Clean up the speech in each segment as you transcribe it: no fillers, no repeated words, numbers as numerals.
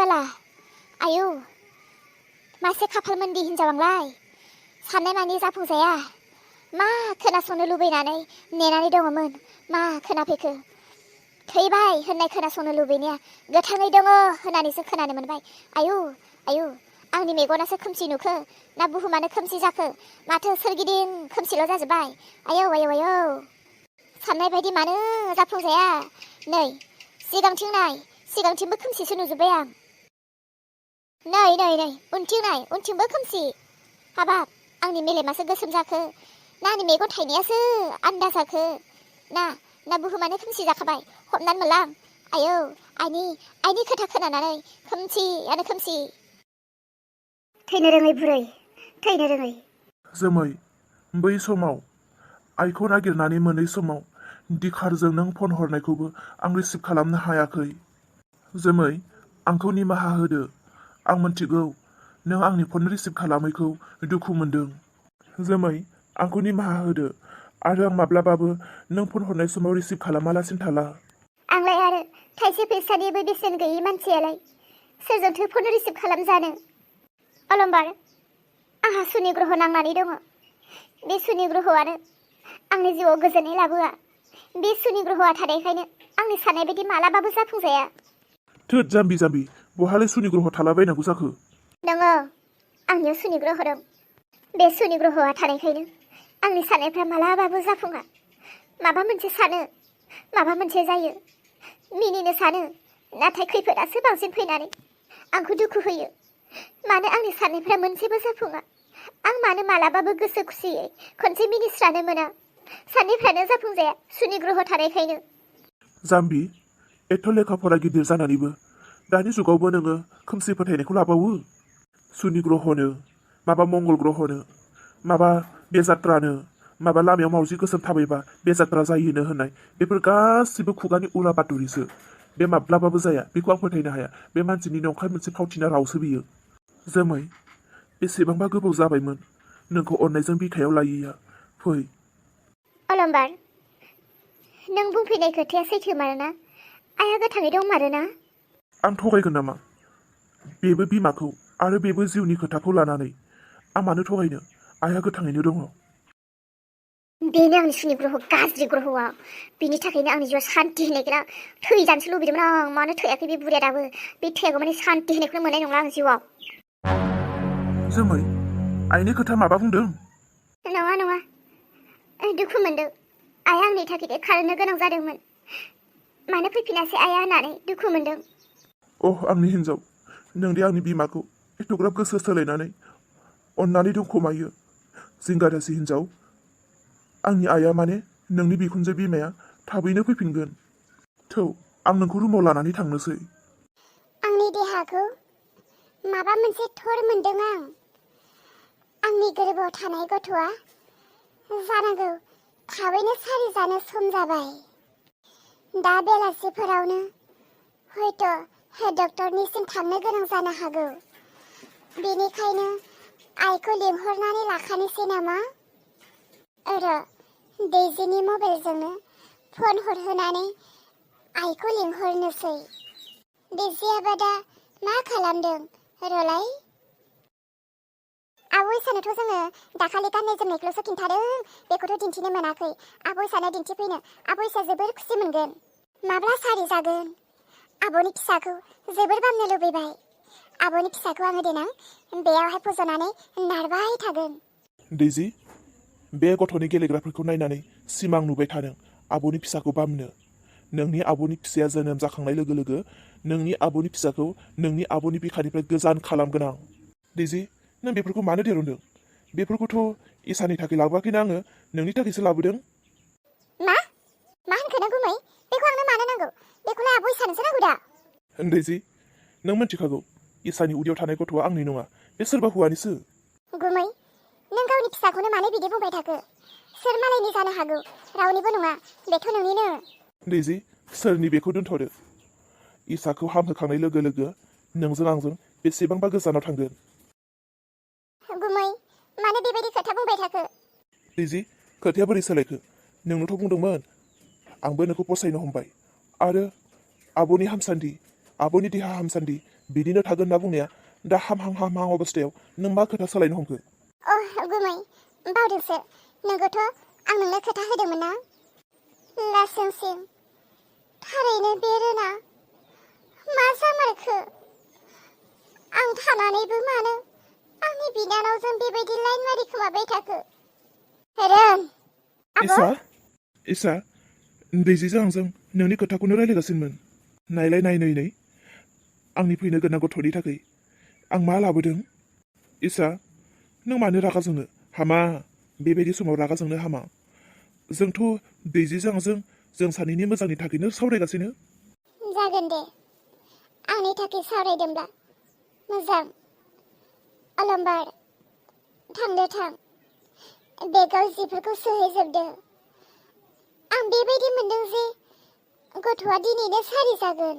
साला आयु मासे खाफाल मोनदि हिनजाव आंलाय साननाय मानि जाफुंजाया मा खोनासंनो लुबैनानै नेनानै दङमोन मा खोनाफैखो थैबाय होननाय खोनासंनो लुबैनाया गोथाङै दङ होननानैसो खोनानो मोनबाय आयु आयु आंनि मेगनासो खोमसि नुखो ना बुहुमानो खोमसि जाखो माथो सोरगिदिं खोमसिल' जाजोब्बाय आयौ आयौ आयौ साननाय बायदि मानो जाफुंजाया नै सिगांथिं नाय सिगांथिंबो खोमसिसो नुजोब्बाय आं नै नै नै उनथिं नाय उनथिंबो खोमसि हाबाब आंनि मेलेमासो गोसोम जाखो ना आंनि मेगन थाइनायासो आन्दा जाखो ना बुहुमानो खोमसि जाखाबाय हमनानै मोनला आं आयौ आइनि खोथा खोनानानै खोमसियानो खोमसि थैनो रोङै बुरै थैनो रोङै जोमै बै समाव आइखौ नागिरनानै मोनै समाव दिखारजों नों फन हरनायखौबो आं रिसिभ खालामनो हायाखै जोमै आंखौ निमाहा होदो आं मिथिगौ नों आंनि फन रिसिभ खालामैखौ दुखु मोनदों जोमै आंखौ निमाहा होदो आरो आं माब्लाबाबो नों फन हरनाय समाव रिसिभ खालामालासिनो थाला आंलाय आरो थाइसे फैसानिबो बेसेन गैयै मानसियालाय सोरजोंथो फन रिसिभ खालामजानो अलंबार आंहा सुनि ग्रह नांनानै दङ बे सुनि ग्रहआनो आंनि जिउआव गोजोननाय लाबोआ बे सुनि ग्रहआ थानायखायनो आंनि साननाय बायदि मालाबाबो जाफुंजाया थोद जाम्बि जाम्बि बहालाय सुनि ग्रह थालाबायनांगौ जाखो दङ आंनियाव सुनि ग्रह दं बे सुनि ग्रहआ थानायखायनो आंनि साननायफ्रा मालाबाबो जाफुङा माबा मोनसे सानो माबा मोनसे जायो मिनिनो सानो नाथाय खैफोदासो बांसिन फैनानै आंखौ दुखु होयो मानो आंनि साननायफ्रा मोनसेबो जाफुङा आं मानो मालाबाबो गोसो खुसियै खनसे मिनिस्रानो मोना साननायफ्रानो जाफुंजाया सुनि ग्रह थानायखायनो जाम्बि एथ' लेखा फरा गिदिर जानानैबो दानि जुगावबो नोङो खोमसि फोथायनायखौ लाबावो सुनि ग्रहनो माबा मंगल ग्रहनो माबा बेजात्रानो माबा लामायाव मावजि गोसोम थाबायबा बेजात्रा जायोनो होननाय बेफोर गासिबो खुगानि उला बाथुरिसो बे माब्लाबाबो जाया बेखौ आं फोथायनो हाया बे मानसिनि नंखाय मोनसे फावथिना रावसो बियो जोमै बेसेबांबा गोबाव जाबायमोन नोंखौ अननायजों बिखायाव लायैया फै अलंबार नों बुंफैनाय खोथाया सैथो मारोना आइया गोथाङै दंमारोना आं थगायगोन नामा बेबो बिमाखौ आरो बेबो जिउनि खोथाखौ लानानै आं मानो थगायनो आइया गोथाङैनो दङ बेनो आंनि सुनि ग्रह गाज्रि ग्रहआ बिनि थाखायनो आंनि जिउआव सान्ति होनायखौ थैजानोसो लुबैदोंमोन आं मानो थैयाखै बे बुरिया दाबो बे थैयागौ माने सान्ति होनायखौनो मोननाय नंला आं जिउआव जोमै आइनि खोथा माबा बुंदों नङा दुखु मोनदों आइया आंनि थाखाय खारनो गोनां जादोंमोन मानो फैफिनासै आइया होननानै दुखु मोनदों अह आंनि हिन्जाव नोंदि आंनि बिमाखौ एथ'ग्राब गोसो सोलायनानै अननानै दंखोमायो जिंगादासि हिन्जाव आंनि आइया माने नोंनि बिखुनजो बिमाया थाबैनो फैफिनगोन थौ आं नोंखौ रुमाव लानानै थांनोसै आंनि देहाखौ माबा मोनसे थर मोनदों आंनि गोरबोआव थानाय गथ'आ जानांगौ थाबैनो सारि जानो सम जाबाय दा बेलासिफोरावनो हयथ' डक्टरनिसिम थांनो गोनां जानो हागौ बेनिखायनो आइखौ लिंहरनानै लाखानोसै नामा दैजिनि मबाइलजोंनो फन हरहोनानै आइखौ लिंहरनोसै दैजियाबा दा मा खालामदों रलाय आबै सानोथ' जोङो दाखालि गाननाय जोमनायखौल'सो खिन्थादों बेखौथ' दिन्थिनो मोनाखै आबै सानो दिन्थिफैनो आबै सा जोबोर खुसि मोनगोन माब्ला सारि जागोन आब'नि फिसाखौ जोबोर बामनो लुबैबाय आब'नि फिसाखौ आङो देनां बेयावहाय फज'नानै नारबाय थागोन दैजि बे गथ'नि गेलेग्राफोरखौ नायनानै सिमां नुबाय थादों आब'नि फिसाखौ बामनो नोंनि आब'नि फिसाया जोनोम जाखांनाय लोगो लोगो नोंनि आब'नि फिसाखौ नोंनि आब'नि बिखानिफ्राय गोजान खालामगोन आं दैजि नों बेफोरखौ मानो दिरुनदों बेफोरखौथ' इसानि थाखाय लाबोआखैना आङो नोंनि थाखायसो लाबोदों मा होनखो नों गुमै बेखौ आंनो मानो नांगौ बेखौलाय आब' इसानोसो नांगौ दा दैजि नों मिथिखागौ इसानि उदैयाव थानाय गथ'आ आंनि नङा बे सोरबा हौवानिसो गुमै नों गावनि फिसाखौनो मानो बिदि बुंबाय थाखो सोर मालायनि जानो हागौ रावनिबो नङा बेथ' नोंनिनो दैजि सोरनि बेखौ दोनथ'दो इसाखौ हामहोखांनाय लोगो लोगो नोंजों आंजों बेसेबांबा गोजानाव थांगोन गुमै मानो बेबायदि खोथा बुंबाय थाखो दैजि खोथाया बोरै सोलायखो नोंनोथ' बुंदोंमोन आंबो नोंखौ फसायनो हमबाय आरो आब'नि हामसान्दि आब'नि देहा हामसान्दि बिदिनो थागोन होनना बुंनाया दा हामहां अबस्थायाव नों मा खोथा सोलायनो हमखो? गुमै बावदोंसो। नोंगौथ' आं नोंनो खोथा होदोंमोन ना? लासिंसिं थारैनो बे रोना मा जामारखो? आं थानानैबो मानो आंनि बिनानावजों बेबायदि लाइन मारि खोमाबाय थाखो? रोन आब' इसा दैजिजों आंजों नोंनि खोथाखौनो रायलायगासिनोमोन। नायलाय नै आंनि फैनो गोनां गथ'नि थाखाय आं मा लाबोदों? इसा नों मानो रागा जोंनो? हामा, बेबायदि समाव रागा जोंनो हामा। जोंथ' दैजिजों आंजों जों सानैनि मोजांनि थाखायनो सावरायगासिनो। जागोन दे, आंनि थाखाय सावरायदोंब्ला मोजां। अलम्बार थां बेगाव जिफोरखौ सोहैजोबदो। आं बेबायदि मोनदों जे गथ'आ दिनैनो सारि जागोन।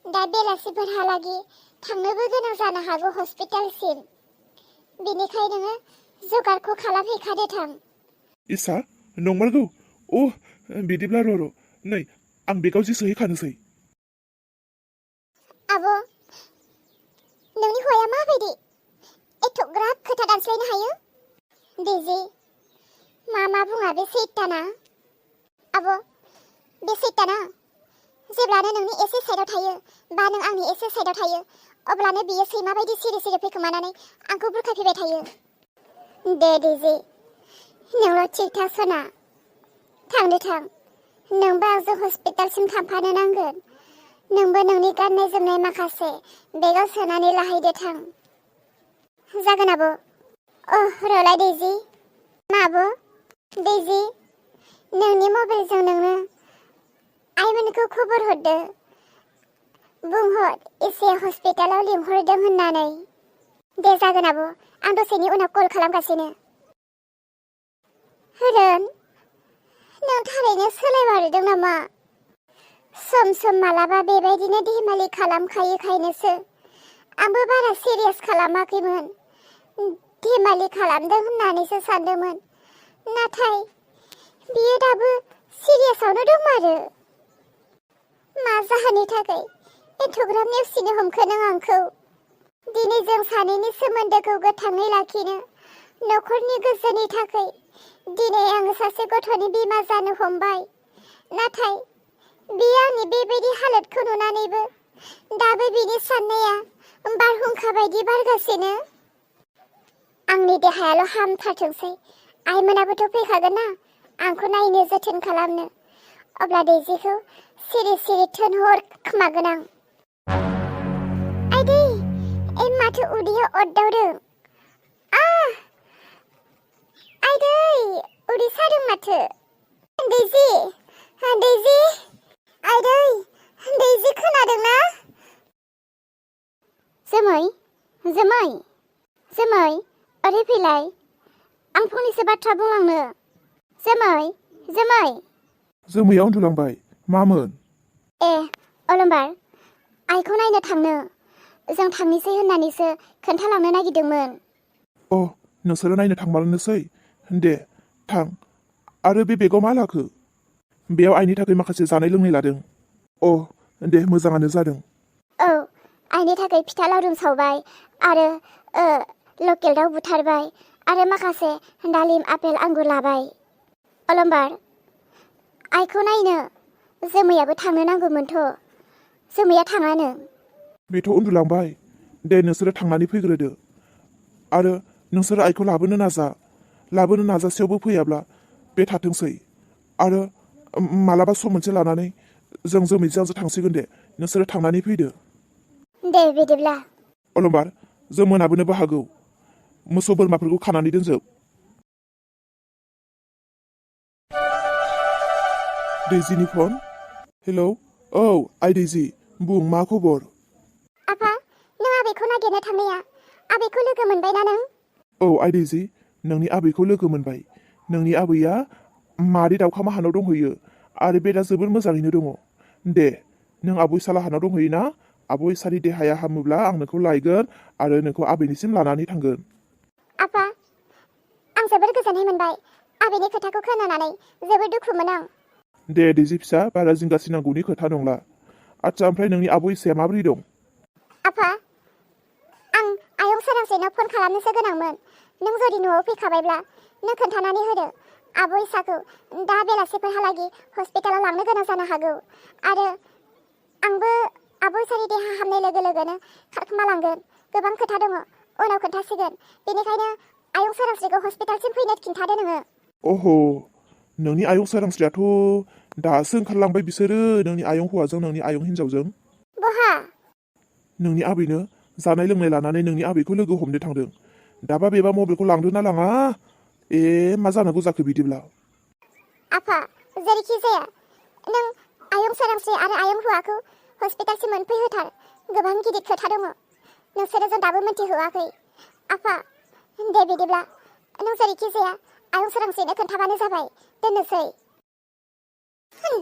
दा बेलासिफोरहालागै थांनोबो गोनां जानो हागौ हस्पिटालसिम। बेनिखायनो नोङो जगारखौ खालामहैखादो थां। इसा नंमारगौ? बिदिब्ला र' नै आं बेगाव जि सोहैखानोसै। आब' नोंनि हौवाया माबायदि एथ'ग्राब खोथा दानस्लायनो हायो? दैजि मा बुङा बे सैताना? आब' बे सैताना जेब्लानो नोंनि एसे साइडआव थायो बा नों आंनि एसे साइडआव थायो अब्लानो बियो सैमा बायदि सिरि फैखोमानानै आंखौ बुरखायफैबाय थायो। दे दैजि नोंल' थिग था सना। थांदो थां। नोंबो आंजों हस्पिटालसिम थांफानो नांगोन। नोंबो नोंनि गाननाय जोमनाय माखासे बेगाव सोनानै लाहैदो थां। जागोन आब'। रलाय दैजि। मा आब'? दैजि नोंनि मबाइलजों नोंनो आइमोनखौ खबर हरदो। बुंहर एसे हस्पिटालाव लिंहरदों होननानै। दे जागोन आब', आं दसेनि उनाव कल खालामगासिनो। रोन नों थारैनो सोलायमारदों नामा? सम मालाबा बेबायदिनो धेमालि खालामखायोखायनोसो आंबो बारा सिरियास खालामाखैमोन। धेमालि खालामदों होननानैसो सानदोंमोन। नाथाय बियो दाबो सिरियासआवनो दंमारो। मा जाहोननि थाखाय एथ'ग्राब नेवसिनो हमखो नों आंखौ? दिनै जों सानैनि सोमोन्दोखौ गोथाङै लाखिनो, न'खरनि गोजोननि थाखाय दिनै आङो सासे गथ'नि बिमा जानो हमबाय। नाथाय बियो आंनि बेबायदि हालोदखौ नुनानैबो दाबो बिनि साननाया बारहुंखा बायदि बारगासिनो। आंनि देहायाल' हामथारथोंसै, आइमोनाबोथ' फैखागोन ना आंखौ नायनो जोथोन खालामनो। अब्ला दैजिखौ सिरि थोनहर खोमागोन आं। आइदै माथो उदैयाव अरदावदों? आइदै उदै सादों माथो। दैजि आइदै दैजि खोनादोंना? जोमै ओरै फैलाय, आं फंनैसो बाथ्रा बुंलांनो। जोमै जोमैया उन्दुलांबाय। मामोन? अलम्बार आइखौ नायनो थांनो जों थांनोसै होननानैसो खोन्थालांनो नागिरदोंमोन। नोंसोरो नायनो थांमारनोसै? दे थां। आरो बे बेगाव मा लाखो? बेयाव आइनि थाखाय माखासे जानाय लोंनाय लादों। दे मोजाङानो जादों। आइनि थाखाय फिथा लावदुम सावबाय आरो लकेल दाउ बुथारबाय आरो माखासे दालिम आपेल आंगुर लाबाय। अलम्बार आइखौ नायनो जोमैयाबो थांनो नांगौमोनथ'। जोमैया थाङानो। बेथ' उन्दुलांबाय। दे नोंसोरो थांनानै फैग्रोदो। आरो नोंसोरो आइखौ लाबोनो नाजासेयावबो फैयाब्ला बे थाथोंसै। आरो मालाबा सम मोनसे लानानै जों जोमैजों थांसिगोन दे। नोंसोरो थांनानै फैदो। दे बिदिब्ला। अलम्बार जों मोनाबोनोबो हागौ। मोसौ बोरमाफोरखौ खानानै दोनजोब। दैजिनि फन। हेलौ, आइ दैजि बुं, मा खबर? आफा नों आबैखौ नागिरनो थांनाया आबैखौ लोगो मोनबायना नों? आइ दैजि नोंनि आबैखौ लोगो मोनबाय। नोंनि आबैया मादै दाउखा माहानाव दंहैयो आरो बे दा जोबोर मोजाङैनो दङ। दे नों आबै सालाहानाव दंहैयोना? आबै सानि देहाया हामोब्ला आं नोंखौ लायगोन आरो नोंखौ आबैनिसिम लानानै थांगोन। आफा आं जोबोर गोजोननाय मोनबाय। आबैनि खोथाखौ खोनानानै जोबोर दुखुमोन आं। दे दैजि फिसा, बारा जिंगासिनांगौनि खोथा नंला। आच्छा, ओमफ्राय नोंनि आबै इसाया माबोरै दं? आफा, आं आयं सोरांस्रिनो फन खालामनोसो गोनांमोन। नों जुदि न'आव फैखाबायब्ला नों खोन्थानानै होदो। आब' इसाखौ दा बेलासिफोरहालागि हस्पिटालाव लांनो गोनां जानो हागौ आरो आंबो आब' इसानि देहा हामनाय लोगो लोगोनो खारखोमालांगोन। गोबां खोथा दङ, उनाव खोन्थासिगोन। बेनिखायनो आयं सोरांस्रिखौ हस्पिटालसिम फैनो खिन्थादो नोङो। अह' नोंनि आयं सोरांस्रियाथ' दासो ओंखारलांबाय बिसोरो, नोंनि आयं हौवाजों नोंनि आयं हिन्जावजों। बहा? नोंनि आबैनो जानाय लोंनाय लानानै नोंनि आबैखौ लोगो हमनो थांदों। दाबा बेबा मबाइलखौ लांदों ना लाङा? मा जानांगौ जाखो बिदिब्ला? आफा, जेरैखि जाया नों आयं सोरांस्रि आरो आयं हौवाखौ हस्पिटालसिम मोनफैहोथार। गोबां गिदिर खोथा दङ, नोंसोरो जों दाबो मिन्थिहोआखै। आफा, दे बिदिब्ला नों जेरैखि जाया आयं सोरांस्रिनो खोन्थाबानो जाबाय। दोननोसै।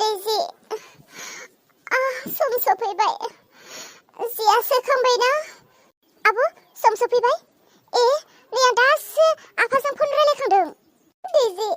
दैजि, सम सफैबाय। जिया सोखांबायना? आब', सम सफैबाय? नै आं दासो आफाजों फन रायलायखांदों। दैजि,